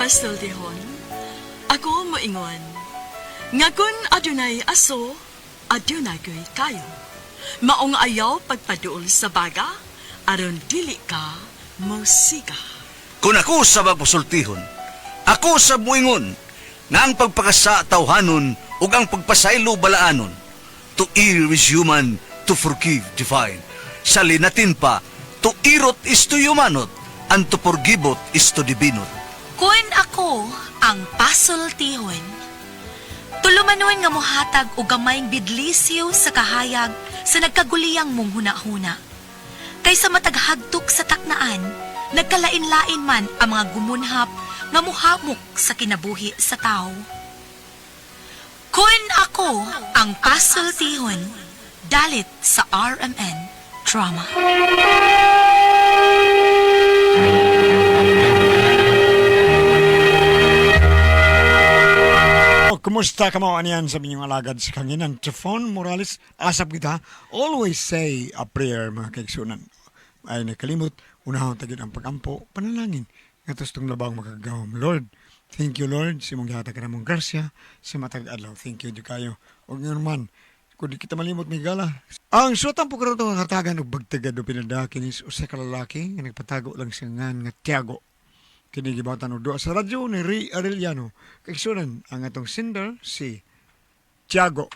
pasultihon, ako moingon, nga kun adunay aso, adunay ko'y kayo. Maong ayaw pagpaduol sa baga, aron dili ka mosiga. Kung ako sa magpasultihon, ako sa muingon, nga ang pagpakasa tawhanon ug ang pagpasaylo balaanon. To err is human, to forgive divine. Sa linatin pa, to irot is to humanot, and to forgivot is to divinot. Kun ako ang pasultihon. Tulumanon nga mohatag og gamayng bidlisiw sa kahayag sa nagkaguliyang mong hunahuna. Kaysa mataghagtok sa taknaan, nagkalain-lain man ang mga gumunhap nga muhamok sa kinabuhi sa tao. Kun ako ang pasultihon, dalit sa RMN Drama. Oh, kumusta ka mo aniyan sa inyong alagad sa kanginan? Trifon Morales, asap kita. Always say a prayer, mga kaigsunan. Ay nakalimot, unahon tagid ang pagampo, panalangin. Nga tustong labang makagawam. Lord, thank you Lord, sa imong gihatag kanamong grasya sa matag adlaw. Thank you jud kayo. Og ngayon man, kung di kita malimot may gala. Ang suotang po karon nga katagan og bagtagad o pinadaki ni usa ka lalaki nga nagpatago lang siya ngan nga Tiago. Kini gibatan og duha sa radyo ni Ray Arellano. Kaigsunan ang atong sender si Tiago.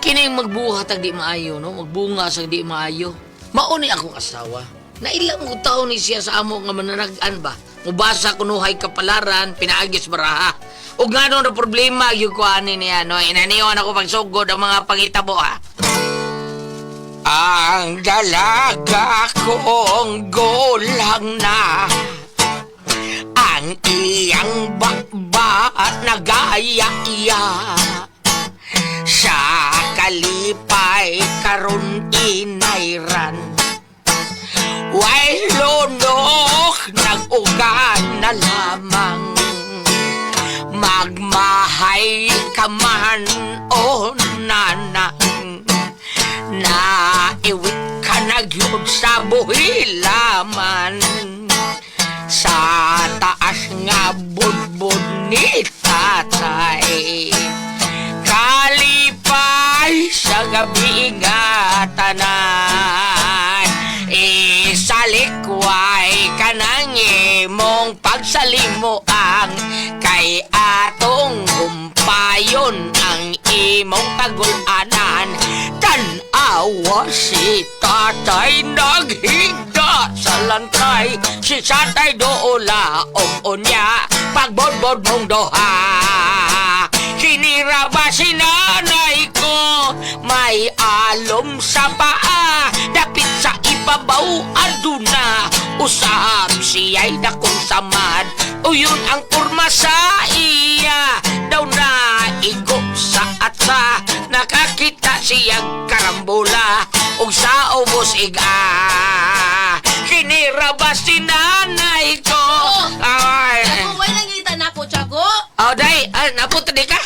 Kining magbuhat ang di maayo, no? Magbunga sa di maayo. Mauni akong asawa. Naila mo taon ni siya sa amo nga mananag-an ba? Mubasa kunuhay kapalaran, pinaagis baraha. Ug nga na problema gyud ko ani niya, no? Inaniwan ako pagsugod ang mga pangitabo, ha? Ang dalaga kong gulang na, ang iyang bakba nagaya-iya. Sa kalipay karon inayran, way lunok nag-ugan na lamang. Magmahay ka man o nanang, naiwit ka na gyud sa buhilaman. Sa taas nga budbud ni tatay, kalipay sa gabi nga tanan. Isalikway ka ng imong pagsalimuang, kay atong humpayon ang imong kagulanan. Tanawa si tatay naghigda sa lantay, si tatay doola og unya pagbodbod mong doha. Kinira ba si nanay ko may alom sa paa, dapit sa ibabaw aduna usab siya'y dakong samad. Uyon ang kurma sa iya daw na igo sa atsa, nakakita siyang karambola ug sa ubos iga. Kinira ba si nanay ko? Ay. Ako, way nangita na ako, Tiago. Oh, day, ah, napunta di ka?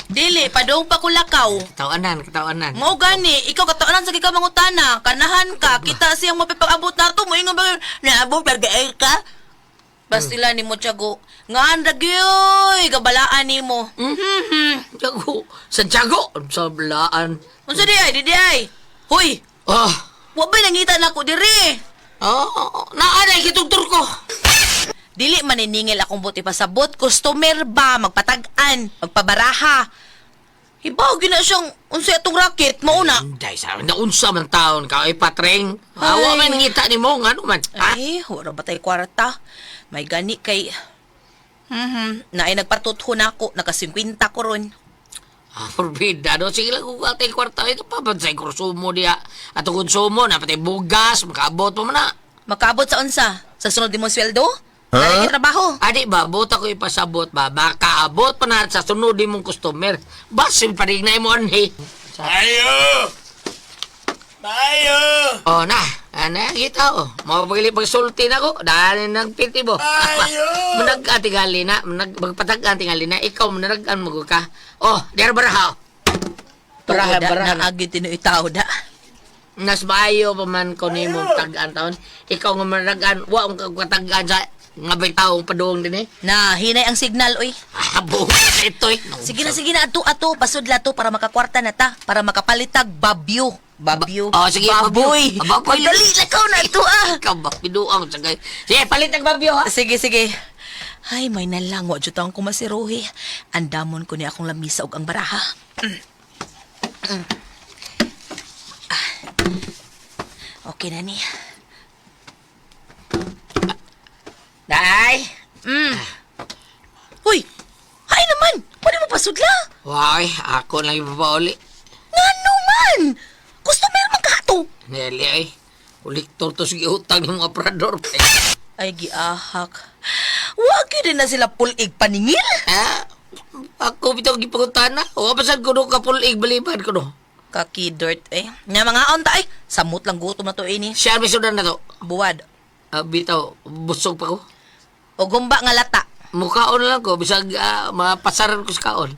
Dili, padung pa kulakaw. Katawanan, katawanan. Mao gani, ikaw kataonan sa ka mangutana, kanahan ka, kita siyang mapipag-abot nato, mo ingon ba naabot bargaay ka? Bastila nimo, Tiago. Ngaan ra gyoy, gabalaan nimo. Mhm. Tiago, Santiago, sa belaan. Unsa di ay, di di ay? Hoy, Oh, wa ba'y nangita na ako diri? oh, naanay kitugtur ko. Dili maniningil akong buti pasabot, customer ba, magpatag-an, magpabaraha. Hibaw gina siyang unsay atong racket mauna. Day, sa naunsa man taon ka, ay patreng. Awa Ay. man ngita ni mo, ngano man. Ha? Ay, wala ba tayo kwarta? May gani kay... Naay nagpatutho na ako, naka-50 ko ron. Ah, forbida, no? Sige lang, kung atay kwarta, ito pa, sa konsumo diya. Ato konsumo, na pati bugas, makaabot pa man na. Makaabot sa unsa? Sa sunod mo sweldo? Huh? Trabaho. Adi ba, buta ko ipasabot ba, makaabot pa na sa sunod mong customer. Basin pa rin na mo anhi. Ayo! Mayo! Oh, na. Ana, kita oh. Mapagili pagsulti na ko. Dahil nagpiti mo. Ayun! Manag-atingali na. Magpatag tingali na. Ikaw, manag-an mo ka. Oh, der baraha. oh. Baraha, Tuo da, baraha. Naagi tinuoy tao da. Nas maayo pa man ko nimo tag-an taon. Ikaw nga manag-an, wa ang katag-an sa nga bay taong padung din eh. Na, hinay ang signal, oy. Abo, ito eh. Sige na, ato, ato. Pasudla to para makakwarta na ta. Para makapalitag, babyo. Babyo. Oh, sige, Baboy. babyo. Ah, baboy. Magdali na ka na to, ah. Ikaw ba, pinuang sa kay. Sige, palit ang babyo ha. Sige, sige. Ay, may nalang. Wa jud taong kumasiruhi. Andamon ko ni akong lamisa og ang baraha. Ah. Okay na ni. Day! Uy! Ay naman! Pwede mo pasudla? Why, ako lang ipapauli. Ngano man! Customer man ka to! Nelly ay, kolektor to sige utang yung mga aparador. Ay, giahak. Wa gyud na sila pulig paningil. Ha? Ako bitaw gipangutana. Wa pa sad kuno ka pulig baliban kuno. Kakidort eh. Nga mga onta ay. Samot lang gutom na to ini. Siya may sudan na to. Buwad. Ah, bitaw, busog pa ko. O gumba nga lata. Mukaon lang ko, bisag mapasaran ko sa kaon.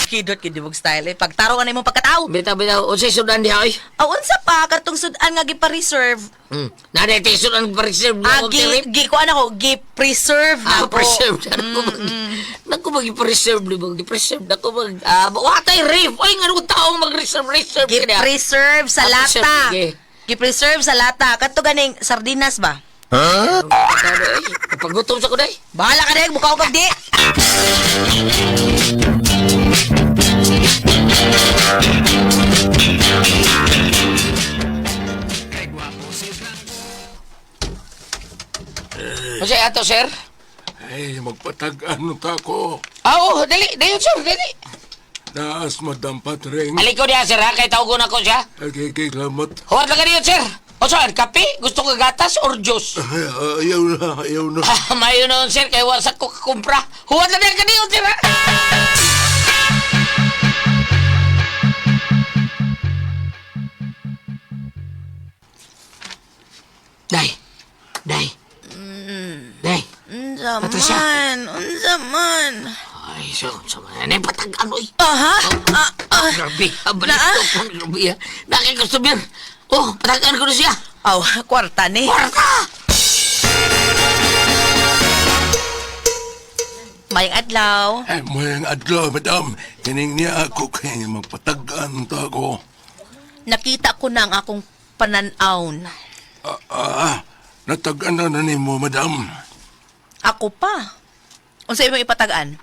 Kidort kid mong style eh. Pagtaro na imong pagkatao. Bitaw, bitaw, unsay sudan diha oy? Aw unsa pa katong sudan nga gipa-reserve? Nanay tayo sudan pa reserve Ah, na gi, gi kuan ako, gi-preserve na Ah, ako. preserve. Naku, mag, naku, mag-preserve, di ba? Gi-preserve. Naku, mag, watay reef. Oy, nga nung taong mag-reserve, reserve. ka niya. Gi-preserve sa Ah, preserve, lata. sige. Gi-preserve sa lata. Kadto ganing sardinas ba? Ay, Pagutom sa kuday. Bahala ka dahil, mukha ko kag di. Kasi ato, sir? Ay, magpatag-ano ta ko. Ah, oh, dali. Dayon, sir, dali. Naas, Madam Patring. Aliko niya, sir, ha? Kay tawagon ako siya. Okay, kay lamot. Huwag lang ka niyo, sir. O saan, kape? Gusto ka gatas or juice? Ay, ayaw na, ayaw na. Ah, mayo noon, sir, kay wasak ko kakumpra. Huwag lang ka niyo, sir, ha? Day. Day. Day. Unsa Patricia. man, unsa man. Ay, so, sa mga nanay, patag-ano, eh. Aha, ah, ah. Grabe, abalito ko, grabe, ha. Nakikustomer. Oh, patagaan ko na siya. Aw, kwarta ni. Kwarta! Mayang adlaw. Ay, mayang adlaw, madam. Kining niya ako kay magpatag-ano ta ko. Nakita ko na ang akong pananaon. Ah, ah, natag-an na nimo, madam. Ako pa. Unsa imong ipatag-an?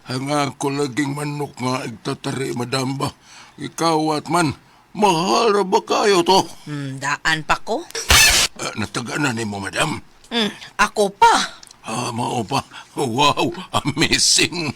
Ang ako laging manok nga igtatari, madam ba? Ikaw at man, mahal ra ba kayo to? Daan pa ko. Ah, natag-an na nimo, madam. Ako pa. Ah, mao pa. Wow, amazing.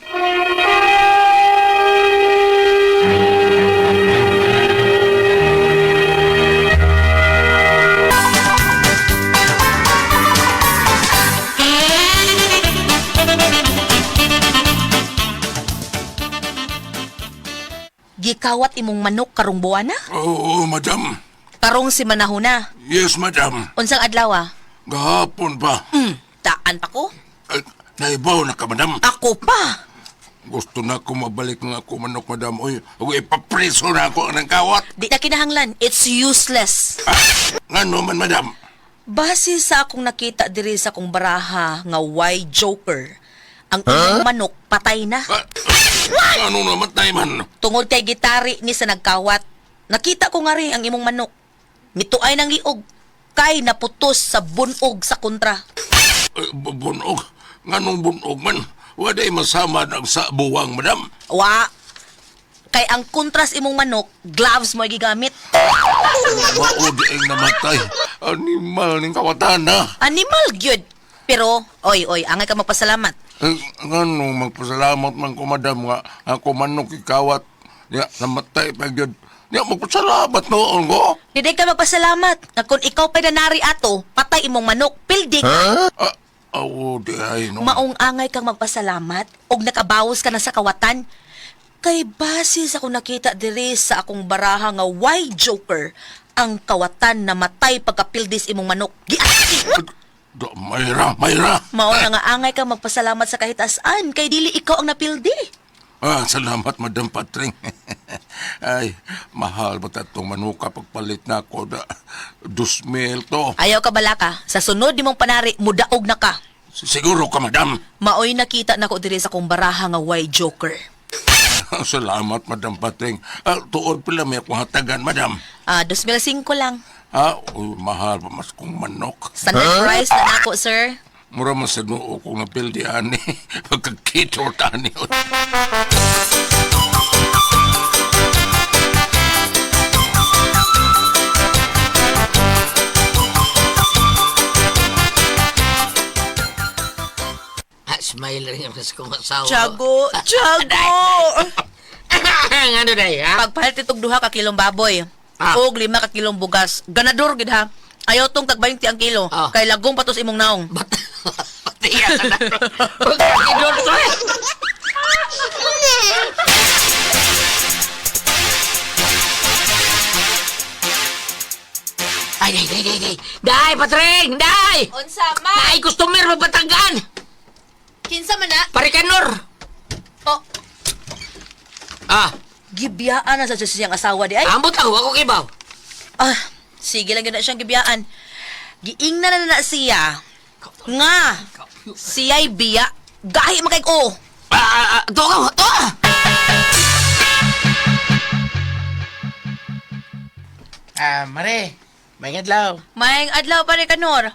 Gikawat imong manok karong buwana? Oo, madam. Karong si manahuna. Yes, madam. Unsang adlaw ah? Gahapon pa. Daan pa ko. Ay, naibaw na ka, madam. Ako pa. Gusto na ako mabalik nga ako manok, madam. Uy, ug ipapreso na ako ng kawat. Di na kinahanglan. It's useless. Ah, ngano man, madam? Base sa akong nakita diri sa akong baraha nga Y Joker, ang imong manok patay na. Ah, ano naman tayo man? Tungod kay gitari ni sa nagkawat. Nakita ko nga rin ang imong manok. Mituay ng liog. Kay naputos sa bunog sa kontra. Ay, bunog. Nganong bunog man? Waday masama ng sa buwang, madam. Wa. Kay ang kontras imong manok, gloves mo ay gigamit. Mao di ay namatay. Animal ning kawatan na. Animal gyud. Pero, oy, oy, angay ka magpasalamat. Eh, ngano magpasalamat man ko, madam, nga ako manok ikawat. Ya, namatay pa gyud. Ya, magpasalamat noon ko. Hindi ka magpasalamat. Nga kung ikaw pa nanari ato, patay imong manok, pildik. Ah, awo di ay no. Maong angay kang magpasalamat og nakabawas ka na sa kawatan. Kay base sa akong nakita diri sa akong baraha nga Y Joker, Ang kawatan na matay pagkapildis imong manok. Giatake. Do, mayra, mayra. Mao na nga angay ka magpasalamat sa kahit asaan kay dili ikaw ang napildi. Ah, salamat, Madam Patring. Ay, mahal ba tatong manuka pagpalit na ako da. 2,000 to. Ayaw ka balaka, sa sunod nimong panari mudaog na ka. Siguro ka, Madam. Maoy nakita nako diri sa kong baraha nga way joker. Salamat, Madam Patring. Ah, tuod pala may akong hatagan, Madam. Ah, 2005 lang. Ah, uy, mahal pa mas kong manok. Standard price na nako, sir. Mura man sa noo kong napildi, ani. Pagkakito, ani. Ah, smile rin ang sa kong asawa. Tiago, Tiago. Ano day, ha? Pagpalit itong 2 ka kilong baboy. Ah. Og 5 ka kilong bugas. Ganador gid ha. Ayaw tong tag 20 ang kilo. Ah. Kay lagong patos imong naong. Bat... Tiya ka na. Pagkakidor to eh. Ay, day, day, day, day. Day, Patring! Day! Unsa man? Naay customer mapatanggaan! Kinsa man na? Parikanor! Oh, Ah, gibiyaan na sa siyang asawa di ay. ambot lang, wako kibaw. Ah, sige lang yun na siyang gibiyaan. Giingna na na siya. Nga, siya'y biya. Gahi makay ko. Ah, ah, ah, to ka, to ah! Ah, mare, may adlaw. Maayong adlaw pare kanor.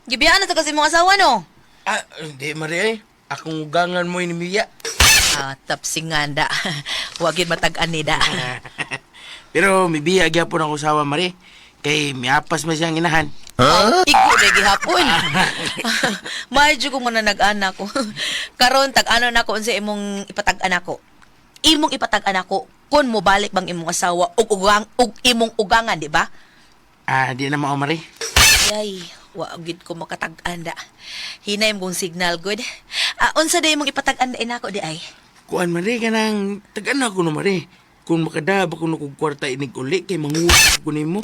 Gibiyaan na to kasi mong asawa no. Ah, hindi mare eh. Akong ugangan mo ni Mia. Ah, tapsinganda. Wag yun matag-an ni da. Pero mibiya gyapon ako sawa mare. Kay miapas man siyang inahan. Huh? Igo na gihapon. Medyo kung na nag-anak ko. Karon tag-ano na ko unsa imong ipatag-an ako. Imong ipatag-an ako kun mobalik bang imong asawa ug ugang ug imong ugangan, di ba? Ah, di na mao mare. Ay, wa gid ko makatag-an da. Hinay mong signal good. Ah, unsa day imong ipatag-an da nako di ay? Kuan mare kanang tag-an ako no mare. Kung makadaba ko kog kwarta inig uli kay manguha ko nimo.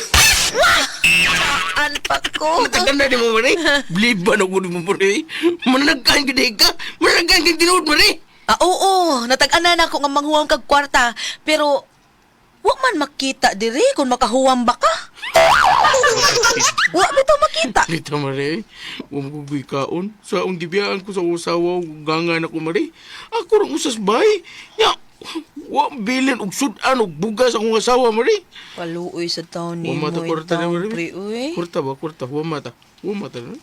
An pa ko. Tag-an na nimo mare. Bliban ako nimo mare. Managkaan gid ka. Managkaan gid tinuod mare. Ah, oo, natag-an na nako nga manghuwam kag kwarta, pero wa man makita diri kung makahuwam ba ka. Wa bitaw makita. Dito mare, huwag ko gikaon. Sa akong gibiyaan ko sa usawa, gangan ako mare. Ako rang usas bay. Nya, wa bilin og sudan og bugas akong asawa mare. Paluoy sa taon Wa mata kwarta na mare. pre, uy. Kwarta ba kwarta wa mata. Wa mata na.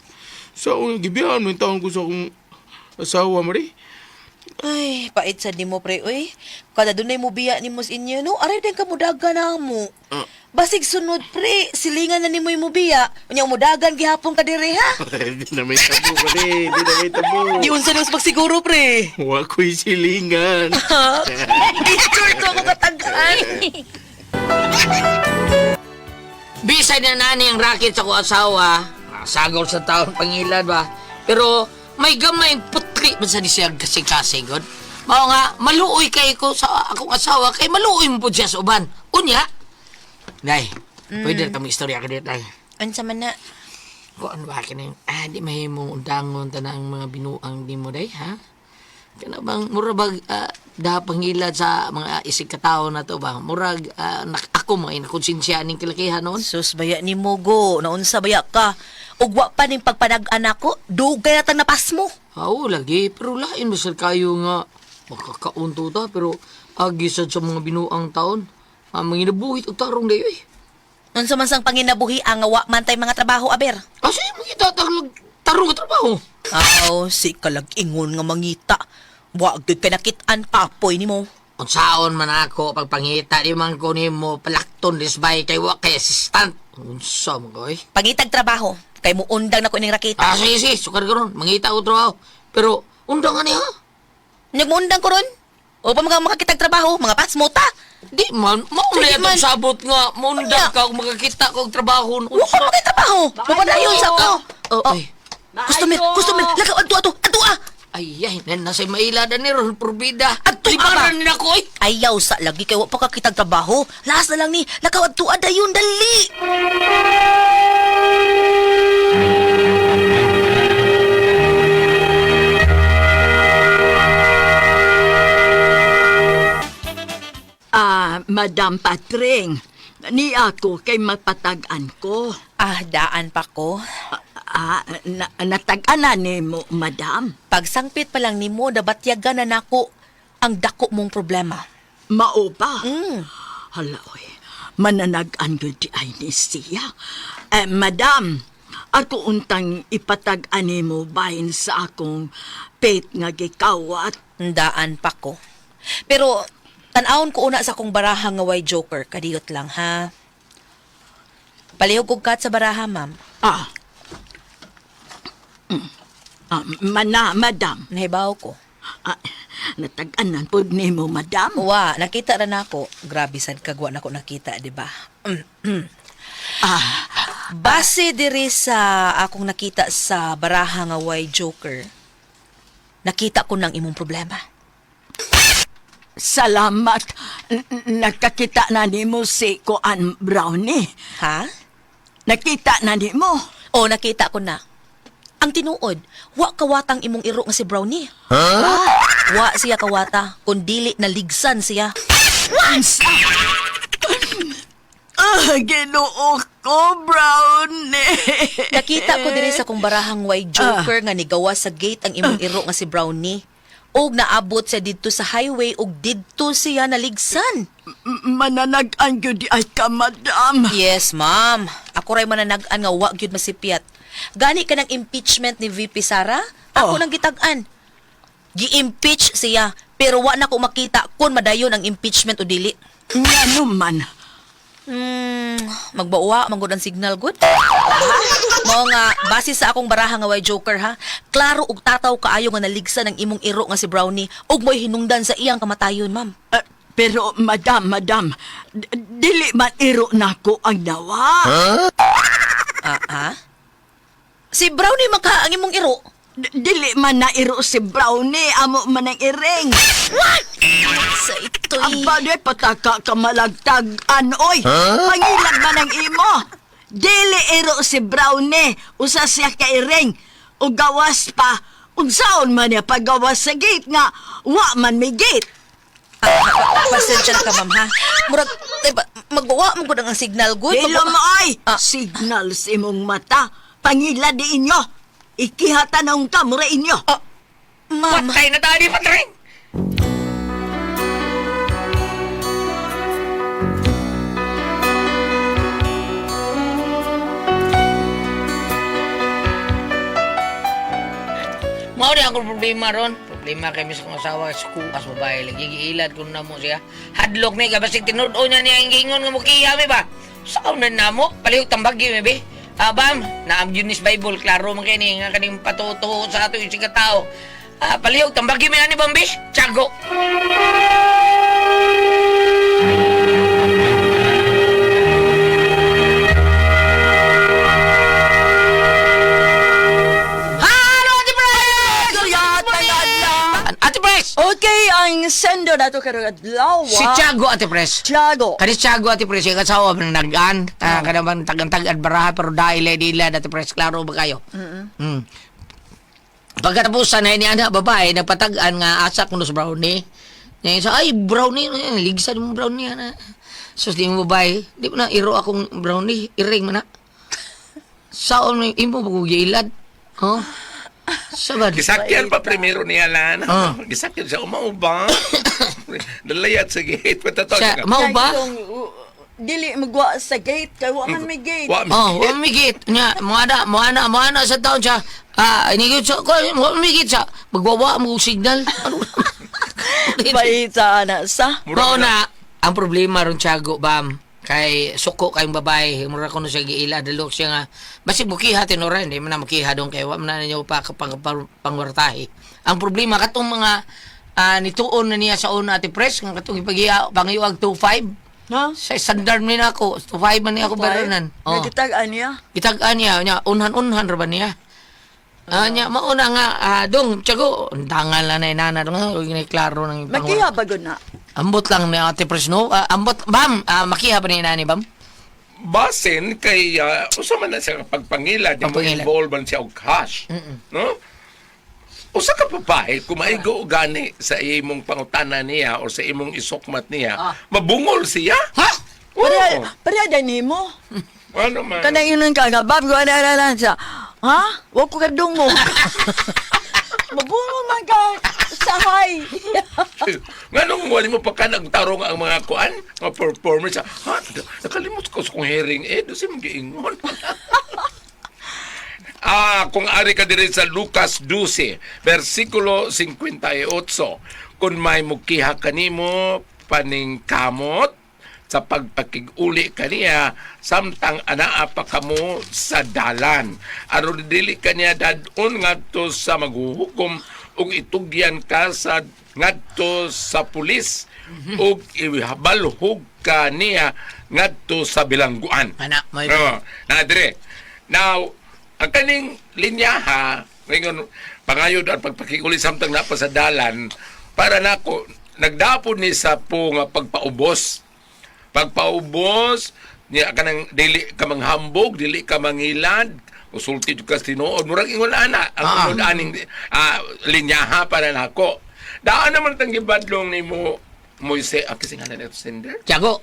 Sa akong gibiyaan mo taon ko sa akong asawa mare. Ay, pait sa nimo pre, uy. Kada dunay mo biya nimo sa inyo, no? Aray din ka mudagan na mo. Ah. Basig sunod pre, silingan na nimo yung mubiya. Unya mudagan gihapon ka dire ha. Di na may tabo mare, di na may tabo. Di unsa nimo sa pagsiguro pre. Wa ko'y silingan. Picture to ako katag-an. Bisay na nani ang racket sa ko asawa. Sagol sa taon pangilan ba. Pero may gamay putli man sa ni siya kasing-kasing god. Mao nga maluoy kay ko sa akong asawa kay maluoy mo pud siya sa uban. Unya. Day, pwede na tamo istorya ka dito, day. Unsa man na? Kuan ba kini? Ah, di mahimong undangon tanang mga binuang di mo day, ha? Kana bang mura bag da pangilad sa mga isig katao na to ba? Murag ako mo ay nakonsensya ning kalakihan noon. Sus baya ni Mogo, naunsa baya ka? Ug wa pa ning pagpanag-an ako, dugay na tang napas mo. Oo, lagi. Pero lain mo sir kayo nga makakaunto ta. Pero agi sad sa mga binuang taon. Ang mga inabuhit og tarong dayo eh. Unsa man sang panginabuhi ang nga wa man tay mga trabaho aber. Kasi mga tarong tarong ka trabaho. Aw, si kalag-ingon nga mangita. Wa gyud kay nakit-an kapoy nimo. Unsaon man ako pagpangita di man ko nimo palakton disbay kay wa kay assistant. Unsa man ko eh. Pangitag trabaho, kay muundang na ko ining rakita. Ah, sige, sige. Sukar ka ron. Mangita ko trabaho. Pero undang ani ha? Nagmuundang ko ron. O pa mga makakitag trabaho, mga pasmota. Di man. Mao na Sige man. itong sabot nga. Maundang Unya. ka kung makakita ko og trabaho. Wa pa makay trabaho. Mapadayon sa ko. Oh, ay. Customer, customer, lakaw adto adto, adto ah. Ay, ay, nasa maila na ni Ron Probida. Adto ka ba? Libaran ni nako, eh. Ayaw sa lagi kay wa pa ka kitag trabaho. Last na lang ni, lakaw adto dayon dali. Ah, Madam Patring, ni ako kay mapatag-an ko. Ah, daan pa ko. Natag-an na nimo, Madam. Pagsangpit pa lang nimo nabatyagan na nako ang dako mong problema. Mao ba? Mm. Hala, oy. Mananag-an gud di ay ni siya. Eh, Madam, ako untang ipatag-an nimo bahin sa akong pet nga gikawat. Daan pa ko. Pero tan-awon ko una sa akong baraha nga way joker, kadiyot lang ha. Palihog og kat sa baraha, ma'am. Ah. Mm. Ah, mana, Madam. Nahibaw ko. Ah, natag-anan pod nimo, Madam. Wa, nakita ra nako. Grabe sad kagwa nako nakita, di ba? Ah, Base diri sa akong nakita sa baraha nga way joker. Nakita ko ng imong problema. salamat. Nakakita na nimo si Kuan Brownie. Ha? Nakita na nimo. O, nakita ko na. Ang tinuod, wa kawatang imong iro nga si Brownie. Huh? Wa siya kawata, kun dili naligsan siya. Unsa? Ah, Ginoo ko, Brownie. Nakita ko diri sa kong barahang way joker nga nigawa sa gate ang imong iro nga si Brownie. Og naabot siya didto sa highway og didto siya naligsan. Mananag-an gyud di ay ka, Madam. Yes, ma'am. Ako ray mananag-an nga wa gyud masipyat. Gani ka ng impeachment ni VP Sara? Ako Oh. nang gitag-an. Gi-impeach siya, pero wa na ko makita kung madayon ang impeachment o dili. Ngano man. Magbauwa, manggod ang signal good. Mao nga base sa akong baraha nga way joker ha. Klaro og tataw kaayo nga naligsan ang imong iro nga si Brownie ug mo'y hinungdan sa iyang kamatayon, ma'am. Pero, Madam, Madam, dili man iro nako ang nawa. Ah, ah? Si Brownie maka ang imong iro. Dili man na iro si Brownie, amo man ang iring. Sa ito'y... Aba, di pataka ka malagtag-an, oy. Pangilag man ang imo. Dili iro si Brownie, usa siya ka iring. O gawas pa, unsaon man niya paggawas sa gate nga, wa man may gate. Pasensya na ka, ma'am, ha? Murag, diba, magbawa mo gud ang signal, good. Dilo mo ay, Ah. signal sa imong mata. Pangila di inyo. Ikihatanong ka mura inyo. Ah, ma'am. Patay na tayo ni Patring! Mao rin akong problema ron. Problema kay mis akong asawa sa kukas babae. Lagi giilad ko na mo siya. Hadlok mi, kabasig tinuod niya niya ang gingon nga mukiya mi ba? Saan na namo? Palihog tambagi mi be. Ah, bam, naam yun is Bible, klaro man kini nga kaning patutuo sa ato yung tao. Ah, palihog tambagi mi ani bambi. Tiago. Halo, Ate Pres! Ate Pres! Okay, ang sendo nato karong adlaw. Si Tiago, Ate Pres. Tiago. Kani Tiago, Ate Pres, yung asawa mo nagaan. Ah, kanang tagan-tagan baraha, pero dahil eh, dila, Ate Pres, klaro ba kayo? Mm. Pagkatapusan na ini anak babae, nagpatag-an nga asa kuno sa brownie. Niya sa ay brownie, eh, ligsan mo brownie ana. Sus di mo babae, di mo na iro akong brownie, iring man na. Saon mo imo pag ilad. Oh. Sabad. Gisakyan pa primero niya lan. Ah. Gisakyan siya umauba. Dalayat sa gate. Patataw Sa siya. mao ba? Dili magwa sa gate kay wa man may gate. Wa Oh, wa migit nya mo ana mo ana mo ana sa taon siya. Ah, inigit sa ko wa migit sa magwawa mo signal. Ano? Baita na sa. Mao na ang problema ron Tiago bam kay suko kayong babae mura kuno siya giila dalok siya nga basig mukiha tinora hindi man na mukiha dong kay wa man na ninyo pa pangwartahi ang problema katong mga nituon na niya sa una ati press nga katong ipagiya pangiwag 25 Ha? sa standard ni nako 25 man ni ako baranan. Oh. Nagitag-an niya. Gitag-an niya, niya unhan-unhan ra ba niya? Ah, nya mauna nga dong tiyago, undangan lang na inana dong ug ni klaro nang Makiha ba gud na? Ambot lang ni Ate Pres no. Ah, ambot bam, makiha pa ni inani bam. Basin kay usa man na siya pagpangila di mo Pagpangilad. involve man siya og cash. No? Usa ka babae kung maigo gani sa imong pangutana niya o sa imong isukmat niya, mabungol siya. Ha? Oo. Pareha, pareha din nimo. Ano man? Kanang inon ka nga, bab, ko na na siya. Ha? Wa ko kadung mo. Mabungo man ka sahay. Nganong wali mo pa ka nagtarong ang mga kuan, mga performers. Ha? Nakalimot ko sa kong hearing eh, doon siya magiingon. Kung ari ka diri sa Lucas 12, versikulo 58. Kung may mukiha kanimo paningkamot sa pagpakig-uli kaniya samtang anaa pa kamo sa dalan. Aron dili kaniya dadon ngadto sa maghuhukom ug itugyan ka sa ngadto sa pulis ug ibalhog ka niya ngadto sa bilangguan. Ana, may Oo, na dire. Now, ang kaning linyaha, ngayon, pangayod at pagpakikuli samtang napa sa dalan, para nako, nagdapon ni sa po nga pagpaubos. Pagpaubos, niya kanang dili ka manghambog, dili ka mangilad, usulti jud ka sa tinuod. Murag ingon ana, ang ingon aning linyaha para nako. Daan naman tang gibadlong nimo Moise, kasi nga na ito sender. Tiago.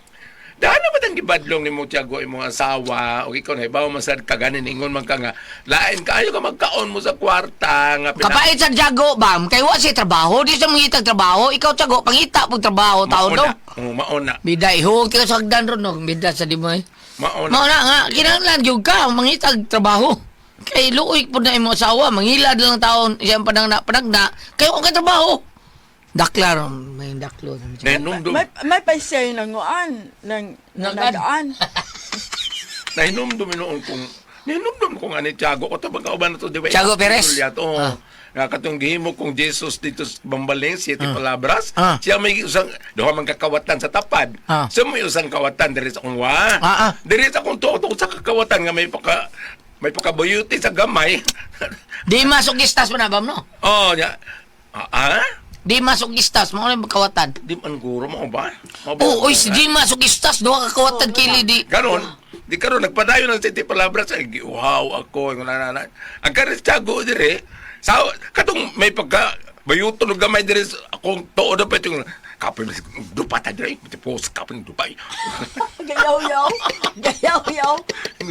Daan naman ang gibadlong nimo Tiago imong asawa o ikaw na ibaw man sad ka ganin ingon man ka nga lain kaayo ka magkaon mo sa kwarta nga Kapait sa Tiago bam, kay wa siya trabaho, di siya mangitag trabaho. Ikaw Tiago, pangita pug trabaho taon Mauna. dong. Oo, mauna. Bida ihog ka sa hagdan ron no, bida sa di mo eh. Mauna. Mauna nga, kinahanglan gyud ka mangitag trabaho. Kay luoy pud na imong asawa, mangilad lang taon, siyang panang panagna, kay wa kay trabaho. Daklar, may daklo. Nahinumdum, May paisay nanguan, nang Nangan. nagaan. nahinumdum noon kung nahinumdum kung ani Tiago ko tabang kauban na to di ba? Tiago Perez. Oo. Ah. Nga katong gihimo kong Jesus dito sa Bambaling, Siete Palabras. Ah. Siya may usang duha man kakawatan sa tapad. Ah. Siya may usang kawatan diri sa akong wa. Ah, ah. Diri sa akong tuo sa kakawatan nga may pakabuyuti sa gamay. Di masok istas mo na bam no. Oh, ya. Ah, ah? Di masok istas mo na kawatan. Di man guro mo ba? Mao ba? Oo, oy, si di masok istas duha ka kawatan kili di. Ganon, di karon nagpadayon ang City Palabras ay giuhaw ako ingon na na. Ang karis Tiago dire sa katong may pagka bayuton og gamay dire sa akong tuod na pa yung kapoy dupa ta dire tipos kapoy dupay. Gayaw-yaw. Gayaw-yaw.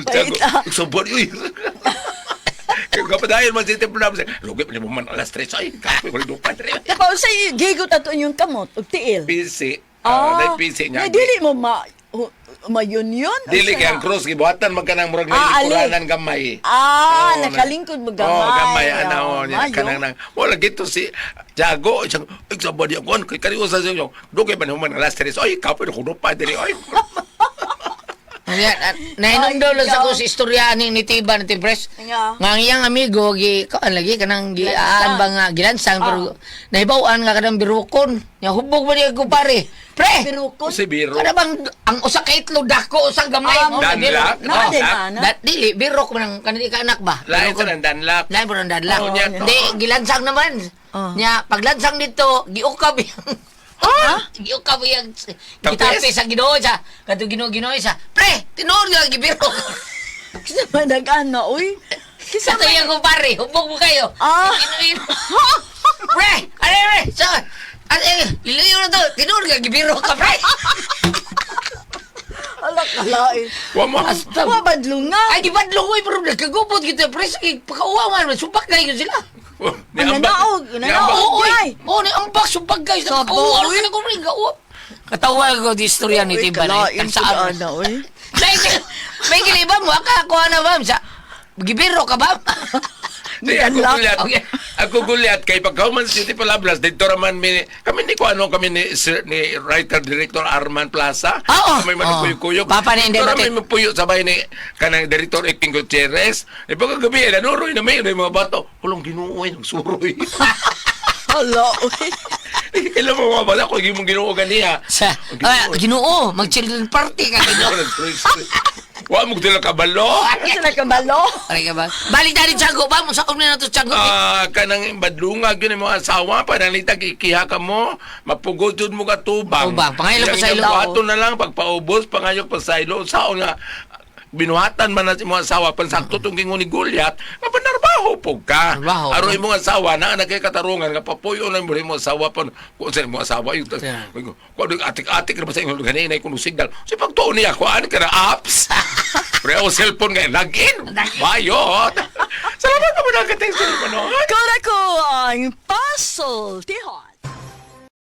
Tiago, Paita. sobor uy. Kaya kapadayon man City Palabras, lugi pa nimo man alas 3 ay kapoy wala dupa dire. Tapos sa gigot ato inyong kamot ug tiil. PC, ah, PC niya. Na dili mo ma mayon yun? Dili kay ang cross gibuhatan man kanang murag Ah, ali. nalikuranan gamay. Ah, Oo, nakalingkod mo gamay. Oh, gamay ana Oh, oh, niya mayo. kanang nang wala gito si Tiago siyang ay sa body ako kay kari usa siya dugay man human alas 3 oy kapoy ko pa diri oy. Ayan, at nahinumdaw lang sa ko sa istorya ni Tiba ni Tibres. Nga. Nga ang iyang amigo gi kuan lagi kanang gi Gilansang. aan ba nga gilansang pero nahibaw-an nga kanang birukon. Nya hubog ba niya ko pare. Pre. Birukon. Si Biro. Kada bang ang usa ka itlog dako usang gamay Ah, mo na Danlak. birok. Na, Oh, din, ana. Dili birok man ang kanili ka anak ba? Lain Birokon. sa nang danlak. Lain po ng danlak. Oh, niya to. Di gilansang naman. Oh. Nya paglansang dito giukab yang Ha? Giukab yang Tapis? gitapi sa Ginoo sa kadto Ginoo Ginoo sa. Pre, tinuod nga gibirok. Kisa man nag-ana, uy. Kisa Sa tayo ko pare, hubog mo kayo. Ah. Ginoo- Pre, ano pre? So, ano eh, liluyo na to. Tinuod nga gibirok ka pre. Ala kalain. Wa mo. Asta. Wa badlong nga. Ay, gibadlong ko eh, pero nagkagupot kita, pre. Sige, pakauwa man, supak kayo sila. Ni ambak. Nanaog, Ni nanaog. ambak. Oo, oy. Ay! Oo, ni ambak, supak kayo. Sabo, Pakauwa, uy. ka na ko rin, gauwa. Katawa ko di istorya ni Uy, Tiba na. kalain pud ana, uy. May giliba mo, akakuha na ba? Sa, gibiro ka ba? Di ako Danlak. gulyat. Okay. Ako gulyat kay pagkahuman sa City Palabras dito raman mi kami ni ko ano kami ni sir, ni writer director Arman Plaza. Ah, Oo. May manukuyok-kuyok. Papa ni Inday Dito ra Batik. may mapuyo sabay ni kanang director Eking Gutierrez. Di pagkagabi nanuroy na may mga bato. Hulong Ginoo ay nagsuroy. Hala, uy. Kailan mo mga bala ko imong Ginoo ganiha. Sa, ah, Ginoo, mag-children party ka. Ginoo. Ginoo. Wa mo sila kabalo. Ano sila kabalo? Aray ka ba? Balik tayo Tiago ba? Mo sa na to Tiago. Ah, kanang badlungag yun mo asawa panalitag ikiha ka mo, mapugod jud mo ka tubang. Tubang. Pangayo pa sa ilo. Ato na lang pagpaubos, pangayo pa sa ilo. Saon nga binuhatan man na si imong asawa pansakto tong gingon ni Goliath nga panarbaho pug ka. Trabaho. Aron imong asawa na na kay katarungan nga papuyo na mo imong asawa pan kung sa imong asawa yung Yeah. kung atik-atik ra ba sa imong ganina kung signal. Si pagtuon niya kuan ka na apps. Pero ang cellphone nga login. Bayot. Salamat ka mo nagka-text mo no. Kora ko ang pasultihon.